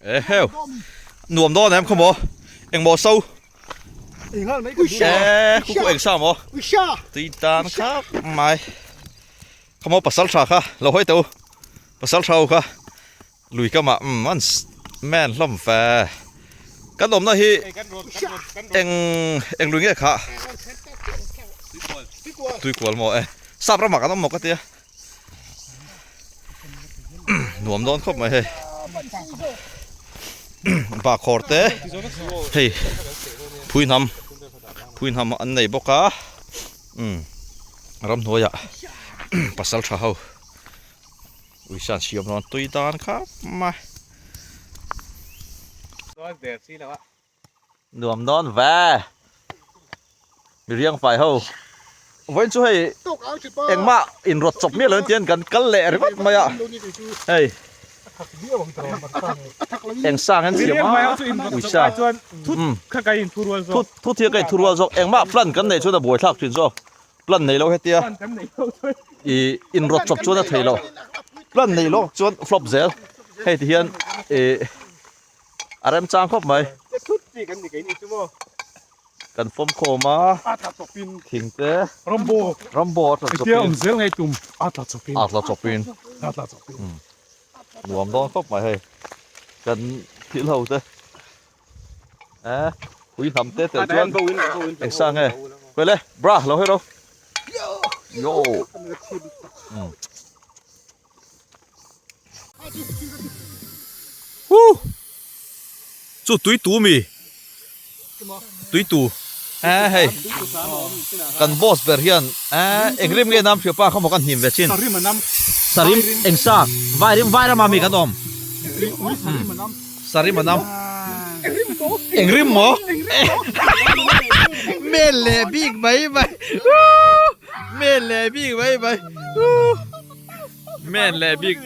Eheu. Nuam dawn em khawmaw? Engmaw so? E khu khu eng sa maw? Tui tan khap mai. Khawmaw pasal tha kha lo hawi teh u. Pasal tha ho kha lui kamah umm an men hlawm fe. Kan awmna hi eng eng lui nge kha? Tuikual maw e. Sap ramah kan awm maw ka tia. Nuam dawn khawp mai hei bahkhawr te hei phui hnam phui hnam an nei bawk a umm ramhnuai ah pasal tha ho uisan siam dawn tui dan khap mai Nuam dawn ve. Miriang fai ho. Vawiin chu hei engmah inrawt chawp miah lo tian kan kal leh ringawt mai a. Hei. Eng sang an siam a. Uisa. Thut thut hi ka inthurual zawk. Engmah plan kan neih chuan a buaithlak thin zawk. Plan nei lo hetia. I inrawt chawp chuan a thei lo. Plan nei lo chuan flop zel. Hei ti hian i A remchang khawp mai. Thut chi kan ni kei ni chu maw. Kan fawm khawm a. A tla chawpin. Thing te. Rambo. Rambo a tla chawpin. Hetia awm zel ngai tum a tla chawpin. A tla chawpin. A tla chawpin. Nuam dawn khawp mai hei. Kan thil ho te. Eh, hui hnam te tel chuan eng sa nge. Kawile, bra lo hei ro. Yo. Huh! Chu tui tu mi? Tui tu. Eh hei. Kan boss ber hian eh eng rim nge nam hria pa kha maw kan hnim ve chin. Sarim a nam. Sarim eng sa vai rim vai rama mi kan awm. Sarim a nam. Eng rim maw? Mel leh bik mai mai. Mel leh bik mai mai. Men leh bik.